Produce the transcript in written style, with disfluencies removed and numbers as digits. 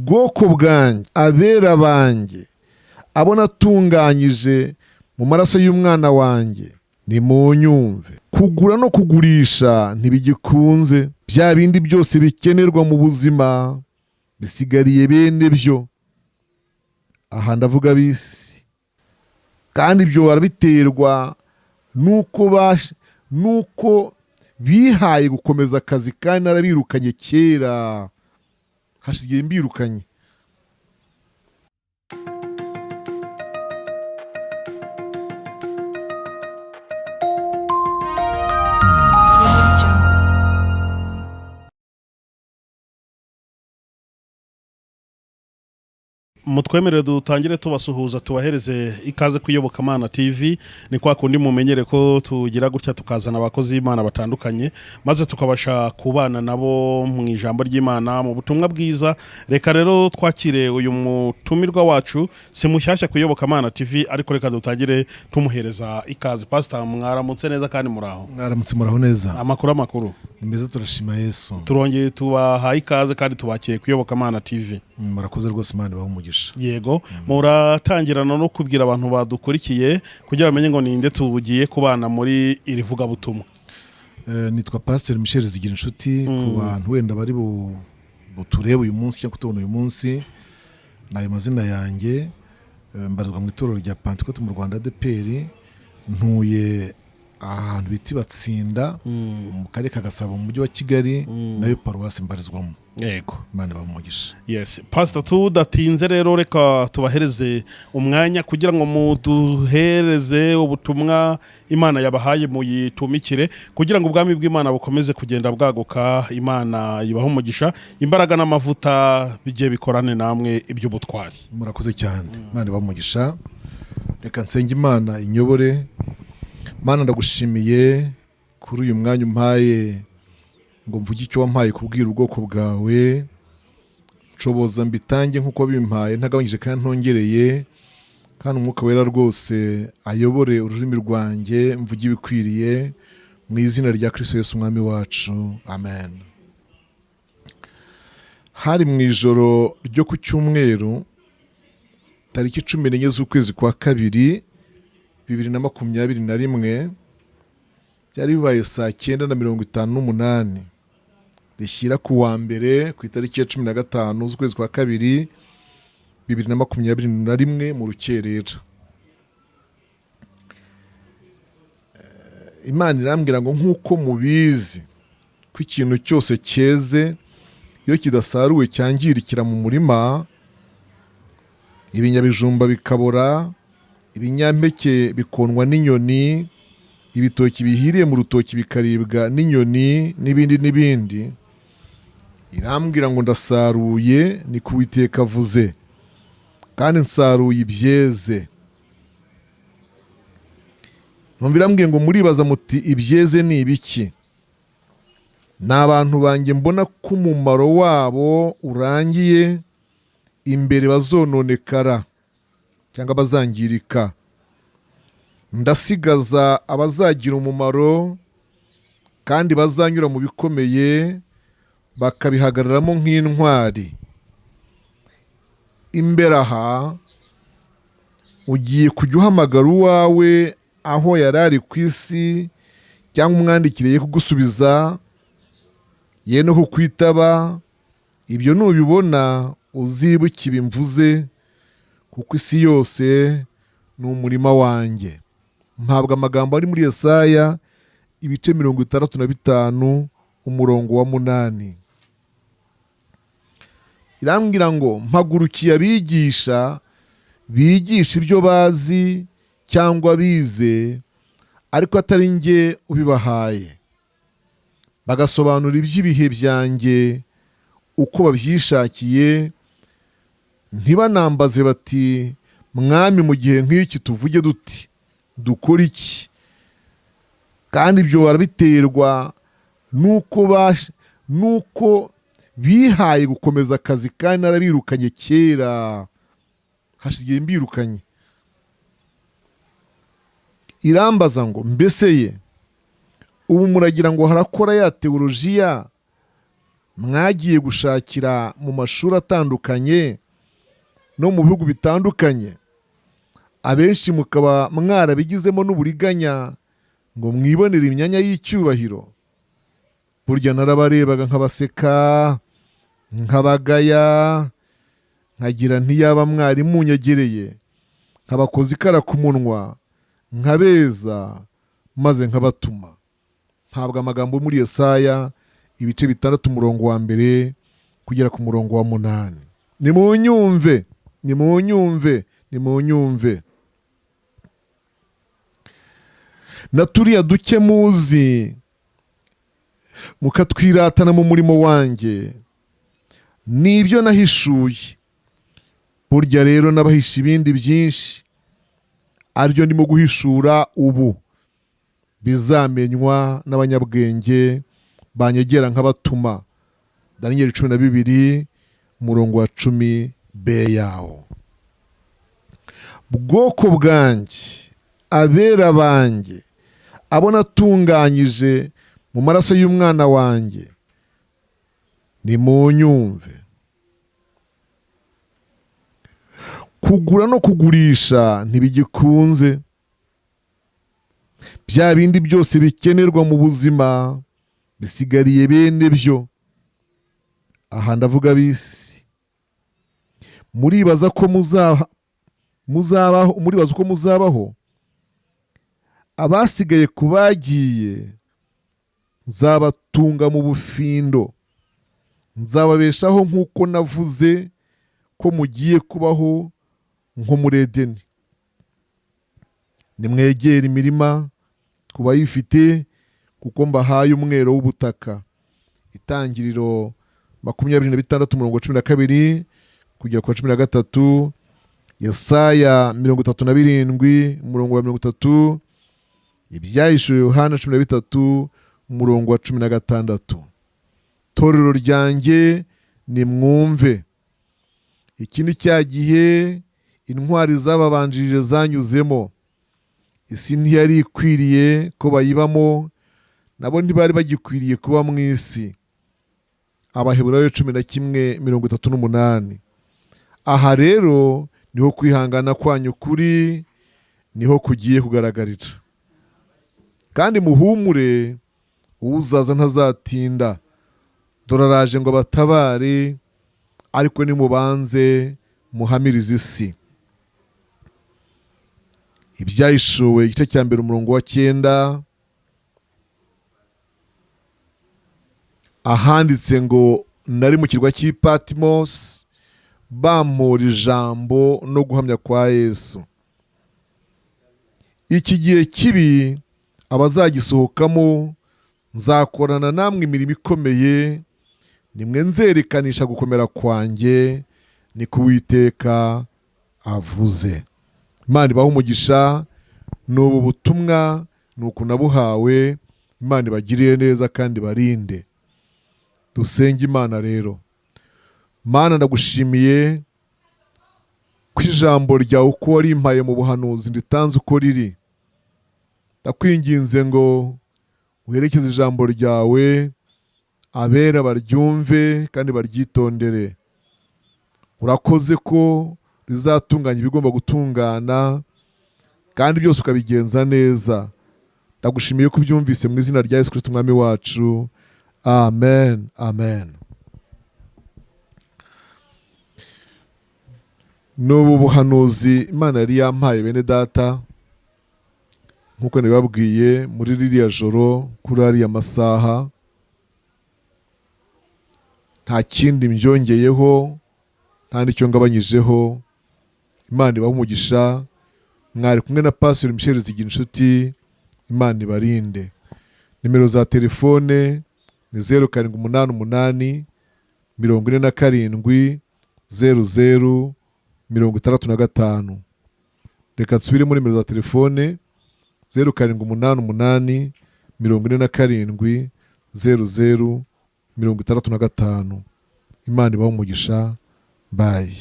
Bwoko bwanjye, abera banjye, abo natunganyije mu maraso y'umwana wanjye, nimunyumve. Kugura no kugurisha ntibigikunze. Bya bindi byose bikenerwa mu buzima bisigariye bene byo. Aha ndavuga ab'isi. Kandi ibyo barabiterwa nuko bihaye gukomeza akazi, kandi narabirukanye kera, hashize igihe mbirukanye. Mutwemerere dutangire tubasuhuza, tubahereze ikaze ku Iyobokamana TV. Ni kwa kundi mumenyere ko tugira gutya tukazana abakozi b'Imana batandukanye, maze tukabasha kubana nabo mu ijambo ry'Imana, mu butumwa bwiza. Reka rero twakire uyu mutumirwa wacu, si mushyashya ku Iyobokamana TV, ariko reka dutangire tumuhereza ikaze. Pastor, mwaramutse neza kandi muraho? Mwaramutse, muraho neza. Amakuru, amakuru? Ni meza, turashima Yesu. Turongeye tubahaye ikaze kandi tubakiriye ku Iyobokamana TV. Murakoze rwose, Imana ibahe umugisha. Yego, muratangirana no kubwira abantu badukurikiye kugira bamenye ngo ninde tugiye kubana muri iri vugabutumwa. Nitwa Pastor Michel Zigirinshuti. Ku bantu wenda bari buturebe uyu munsi cyangwa kutubona uyu munsi, ni ayo mazina yanjye. Mbarizwa mu itorero rya Pentecote mu Rwanda, ADEPR. Ntuye ahantu bita Batsinda, mu karere ka Gasabo, mu mujyi wa Kigali, nayo paruwasi mbarizwamo. Imana ibahe umugisha. Yes, Pastor, tudatinze rero reka tubahereze umwanya kugira ngo muduhereze ubutumwa Imana yabahaye, muyitumikire kugira ngo ubwami bw'Imana bukomeze kugenda bwaguka. Imana ibahe umugisha, imbaraga n'amavuta bijye bikorane namwe iby'ubutwari. Murakoze cyane, Imana ibahe umugisha. Reka nsenge Imana inyobore. Mana, ndagushimiye kuri uyu mwanya umpaye ngo mvuge icyo wampaye kubwira ubwoko bwawe. Nshoboza mbitange nk'uko bimpaye, ntagabanyije kandi ntongereye, kandi Umwuka Wera rwose ayobore ururimi rwanjye, mvuge ibikwiriye, mu izina rya Kristo Yesu Umwami wacu, amen. Hari mu ijoro ryo ku cyumweru, tariki 14 z'ukwezi kwa kabiri 2021, byari bibaye saa 9:58, rishyira ku wa mbere ku itariki ya 15 z'ukwezi kwa kabiri 2021 mu rukerera. Imana irambwira ngo nk'uko mubizi ko ikintu cyose cyeze iyo kidasaruwe cyangirikira mu murima, ibinyabijumba bikabora, ibinyampeke bikonwa n'inyoni, ibitoki bihiriye mu rutoki bikaribwa n'inyoni, n'ibindi n'ibindi. Irambwira ngo ndasaruye, ni ku Uwiteka avuze, kandi nsaruye ibyeze. Numva irambwiye ngo muribaza muti ibyeze ni ibiki? Ni abantu banjye mbona ko umumaro wabo urangiye, imbere bazononekara cyangwa bazangirika. Ndasigaza abazagira umumaro kandi bazanyura mu bikomeye bakabihagararamo nk'intwari. Imbere aha ugiye kujya uhamagara uwawe aho yari ari ku isi, cyangwa umwandikire ye kugusubiza, ye no kukwitaba. Ibyo nubibona uzibuke ibi mvuze, kuko isi yose ni umurima wanjye. Mpabwa amagambo ari muri Yesaya ibice 65 umurongo wa 8. Irambwira ngo mpagurukiye abigisha bigisha ibyo bazi cyangwa bize, ariko atari njye ubibahaye, bagasobanura iby'ibihe byanjye uko babyishakiye, ntibanambaze bati mwami, mu gihe nk'iki tuvuge duti dukora iki? Kandi ibyo barabiterwa nuko bihaye gukomeza akazi, kandi narabirukanye kera, hashize igihe mbirukanye. Irambaza ngo mbese ye ubu muragira ngo harakora ya teolojiya Mwagiye gushakira mu mashuri atandukanye no mu bihugu bitandukanye, abenshi mukaba mwarabigizemo n'uburiganya ngo mwibonere imyanya y'icyubahiro. Burya narabarebaga nkabaseka, nkabagaya, nkagira ntiyaba mwari munyegereye, nkabakoza ikara ku munwa, nkabeza maze nkabatuma. Ntabwo amagambo muri Yesaya ibice 6 umurongo wa 1 kugera ku murongo wa 8. Nimunyumve, nimunyumve, nimunyumve. Na turiya duke muzi mukatwiratana mu murimo wanjye, nibyo nahishuye. Burya rero nabahisha ibindi byinshi, aribyo ndimo guhishura ubu, bizamenywa n'abanyabwenge banyegera nkabatuma. Daniyeli 12 umurongo wa 10 b yawo. Bwoko bwanjye, abera banjye, abo natunganyije mu maraso y'umwana wanjye, nimunyumve. Kugura no kugurisha ntibigikunze. Bya bindi byose bikenerwa mu buzima bisigariye bene byo. Aha ndavuga bisi. Muribaza ko muzabaho, muribaza uko muzabaho? Abasigaye ku bagiye nzabatunga mu bufindo, nzababeshaho nk'uko navuze ko mugiye kubaho nko muri Edeni. Nimwegere imirima ku bayifite, kuko mbahaye umwero w'ubutaka. Itangiriro 26 umurongo 12 kugera ku 13, Yesaya 37 umurongo wa 30, Ibyahishuwe Yohana 13 umurongo wa 16. Torero ryanjye nimwumve. Iki ni cya gihe intwari zababanjirije zanyuzemo. Isi ntiyari ikwiriye ko bayibamo, nabo ntibari bagikwiriye kuba mu isi. Abaheburayo 11:38. Aha rero niho kwihangana kwanyu kuri, niho kugiye kugaragarira. Kandi muhumure, uzaza ntazatinda. Dore araje ngo abatabare, ariko nimubanze muhamirize isi. Ibyahishuwe igice cya 1 umurongo wa 9, ahanditse ngo nari mu kirwa cy'i Patmos bampora ijambo no guhamya kwa Yesu. Iki gihe kibi abazagisohokamo nzakorana namwe imirimo ikomeye, nimwe nzerekanisha gukomera kwanjye, ni ko Uwiteka avuze. Imana ibahe umugisha. N'ubu butumwa ni uku nabuhawe. Imana ibagirire neza kandi barinde. Dusenge Imana rero. Mana, ndagushimiye ko ijambo ryawe uko warimpaye mu buhanuzi nditanze uko riri. Ndakwinginze ngo uherekeze ijambo ryawe, abera baryumve kandi baryitondere. Urakoze ko rizatunganya ibigomba gutungana, kandi byose ukabigenza neza. Ndagushimiye ko ubyumvise mu izina rya Yesu Kristo Umwami wacu. Amen, amen. N'ubu buhanuzi Imana yari yampaye bene data, nk'uko nabibabwiye muri ririya joro kuri ariya masaha, nta kindi mbyongeyeho, nta n'icyo ngabanyijeho. Imana ibahe umugisha. Mwari kumwe na Pastor Michel Zigirinshuti. Imana ibarinde. Nimero za telefone ni 0788 47 00 65. Reka nsubire muri nimero za telefone 0788 47 00 65. Imana ibahe umugisha. Bye.